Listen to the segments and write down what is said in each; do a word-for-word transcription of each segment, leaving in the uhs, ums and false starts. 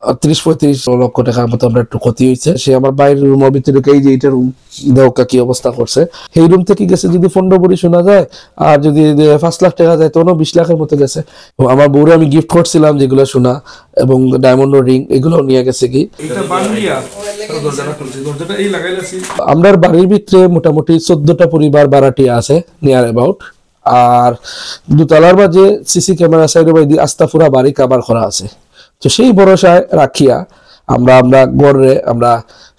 আহ, ত্রিশ পঁয়ত্রিশ লক্ষ টাকার মতো আমরা একটু ক্ষতি হয়েছে। সে আমার বাইরের রুমের ভিতরে ঢুকে, এই যে এটা রুম, দেখো কি অবস্থা করছে। সেই রুম থেকে গেছে যদি পনেরো ভরি সোনা যায়, আর যদি যে পাঁচ লাখ টাকা যায়, তখনও বিশ লাখের মতো গেছে। এবং আমার বউরে আমি গিফট করছিলাম যেগুলো সোনা এবং ডায়মন্ড রিং, এগুলো নিয়ে গেছে কি। এটা বাংলিয়া, তার দরজাটা খুলছি, দরজাটা এই লাগাই আছি। আমরার বাড়ির ভিতরে মোটামুটি চোদ্দটা পরিবার ভাড়াটিয়া আছে, নিয়ার অ্যাবাউট। আর দুতলার মাঝে সিসি ক্যামেরা সাইডে বাইদি আস্তা পুরা বাড়ি কাভার করা আছে। তো সেই ভরসায় রাখিয়া আমরা, আমরা ঘরে, আমরা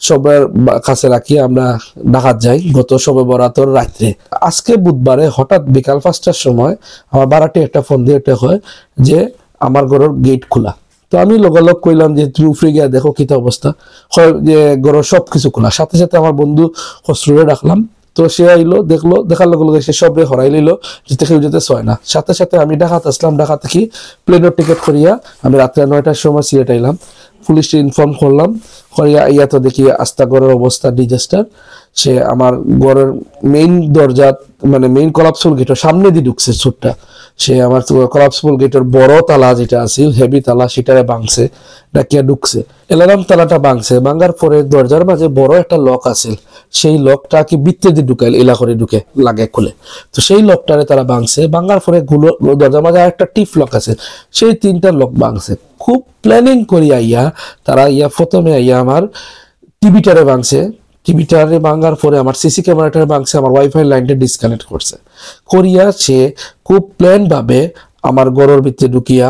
সবার বা-, কাছে রাখিয়া আমরা ঢাকাত যাই গত শবে বরাতর রাত্রে। আজকে বুধবারে হঠাৎ বিকাল পাঁচটার সময় আমার ভাড়াটিয়া একটা ফোন দিয়ে এটা হয় যে আমার ঘরের গেট খোলা। তো আমি লগালগ কইলাম যে, "তুমি উপরে গিয়া দেখো কিতা অবস্থা।" হয় যে ঘরের সব কিছু খোলা। সাথে সাথে আমার বন্ধু খসরুরে ডাকলাম। তো সে আইলো, দেখলো, দেখার লগে লগে সে সবরে হরাই লইলো, যাতে কেউ যাতে ছয় না। সাথে সাথে আমি ঢাকাত আসলাম, ঢাকা থেকে প্লেনের টিকিট করিয়া আমি রাত্রে নয়টার সময় সিলেট আইলাম। পুলিশে ইনফর্ম করলাম, করিয়া আইয়া তো দেখি আস্তা ঘরের অবস্থা ডিজাস্টার। সে আমার ঘরের মেইন দরজা, মানে মেইন কলাপসিবল গেটের সামনে দিয়ে ঢুকছে চুরটা। সে আমার কলাপসিবল গেটের বড় তালা যেটা আছিল, হেভি তালা, সেটারে ভাঙছে, ডাকিয়া ঢুকছে। অ্যালার্ম তালাটা ভাঙছে, ভাঙার পরে দরজার মাঝে বড় একটা লক আছিল, সেই লকটা কি ভিতরে দিয়ে ঢুকাইল, এলা করে ঢুকে লাগে খুলে। তো সেই লকটারে তারা ভাঙছে, ভাঙার পরে গুলো দরজার মাঝে আরেকটা টিপ লক আছে, সেই তিনটা লক ভাঙছে। খুব প্ল্যানিং করি আইয়া তারা ইয়া প্রথমে আইয়া আমার টিভিটারে ভাঙছে, টিভিটারে ভাঙার পরে আমার সিসি ক্যামেরাটারে ভাঙছে, আমার ওয়াইফাই লাইনটা ডিসকানেক্ট করছে। করিয়া সে খুব প্ল্যান ভাবে আমার ঘরের ভিতরে ঢুকিয়া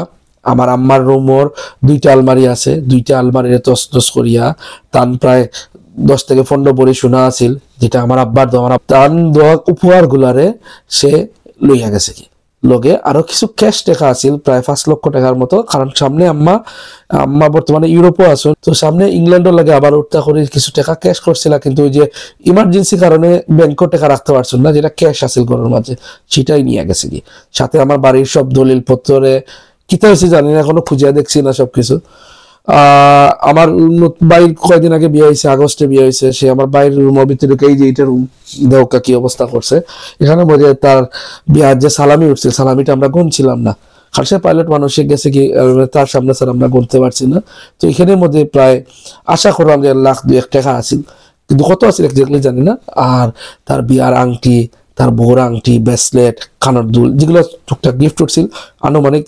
আমার আম্মার রুমর দুইটা আলমারি আছে, দুইটা আলমারিরে তছনছ করিয়া তান প্রায় দশ থেকে পনেরো ভরি সোনা আছিল, যেটা আমার আব্বার দেওয়া, আমার আব-, তান দেওয়া উপহারগুলারে সে লইয়া গেছে কি। লগে আরো কিছু ক্যাশ টাকা আছিল, প্রায় পাঁচ লক্ষ টাকার মতো, কারণ সামনে আম্মা, আম্মা বর্তমানে ইউরোপও আছেন, তো সামনে ইংল্যান্ডও লাগে আবার উঠতা করে কিছু টাকা ক্যাশ করছিলা, কিন্তু ওই যে ইমার্জেন্সি কারণে ব্যাংকও টাকা রাখতে পারছেন না, যেটা ক্যাশ আছিল ঘরের মাঝে, সেটাই নিয়ে গেছে কি। সাথে আমার বাড়ির সব দলিল পত্রে কিতা হয়েছে জানি না, এখনো খুঁজিয়া দেখছি না সবকিছু। আহ, আমার নত-, ভাইর কয়দিন আগে বিয়ে হয়েছে, আগস্টে বিয়ে হয়েছে, সে আমার ভাইর রুমের ভিতরে ঢুকে, এই যে এটা রুম, দেখো কি অবস্থা করছে। এখানে মধ্যে তার বিয়ার যে সালামি উঠছিল, সালামিটা আমরা গুনছিলাম না, কারণ সে পাইলট মানুষ, সে গেছে কি, আহ, তার সামনে স্যার আমরা গুনতে পারছি না। তো এখানের মধ্যে প্রায় আশা করলাম যে লাখ দুই এক টাকা আছিল, কিন্তু কত আছিল এক্স্যাক্টলি জানি না। আর তার বিয়ার আংটি, তার বউর আংটি, ব্রেসলেট, কানের দুল, যেগুলো টুকটাক গিফট উঠছিল, আনুমানিক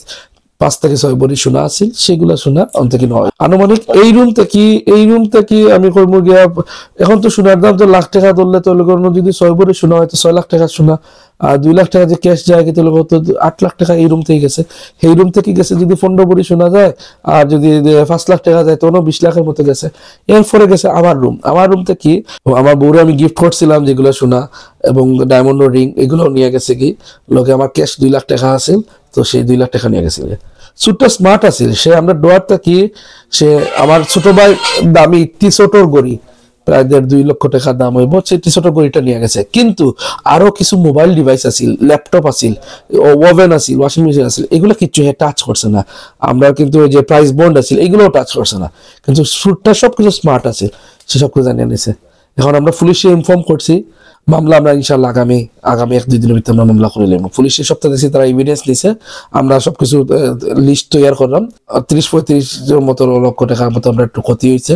পাঁচ থেকে ছয় ভরি সোনা আছিল, সেগুলা সোনা অন থেকে নয়। আনুমানিক এই রুম থেকে, এই রুম থেকে আমি কইমু গিয়া, এখন তো সোনার দাম তো লাখ টাকা ধরলে, তো লোকের যদি ছয় ভরি সোনা হয়, তো ছয় লাখ টাকা সোনা, আর দুই লাখ টাকা যে ক্যাশ যায়, কিন্তু লোক তো আট লাখ টাকা এই রুম থেকে গেছে। সেই রুম থেকে গেছে যদি পনেরো ভরি সোনা যায়, আর যদি যে পাঁচ লাখ টাকা যায়, তখনও বিশ লাখের মতো গেছে। এরপরে গেছে আমার রুম, আমার রুম থেকে আমার বউরে আমি গিফট করছিলাম যেগুলো সোনা এবং ডায়মন্ড রিং, এগুলো নিয়ে গেছে কি। লগে আমার ক্যাশ দুই লাখ টাকা আছে, তো সেই দুই লাখ টাকা নিয়ে গেছে। ছোট্ট স্মার্ট আছিল সে, আমরা ডোয়ার থাকি, সে আমার ছোট ভাই দামি টি-শার্টর ঘড়ি, প্রায় দেড় দুই লক্ষ টাকা দাম হইব, সেই টি-শার্টর ঘড়িটা নিয়ে গেছে। কিন্তু আরো কিছু মোবাইল ডিভাইস আছিল, ল্যাপটপ আছিল, ওভেন আছিল, ওয়াশিং মেশিন আছিল, এগুলো কিচ্ছু হে টাচ করছে না। আমরা কিন্তু ওই যে প্রাইস বন্ড আছিল, এগুলোও টাচ করছে না। কিন্তু ছোট্ট সব কিছু স্মার্ট আছে, সে সব কিছু জানিয়ে নিছে। এখন আমরা পুলিশে ইনফর্ম করছি, মামলা আমরা ইনশাল্লাহ আগামী, আগামী এক দুই দিনের ভিতরে আমরা মামলা করে নেব। পুলিশে সপ্তাহ দিচ্ছি, তারা এভিডেন্স নিছে, আমরা সবকিছু, আহ, লিস্ট তৈরি করলাম। আহ, ত্রিশ পঁয়ত্রিশ মতো লক্ষ টাকার মতো আমরা একটু ক্ষতি হয়েছে।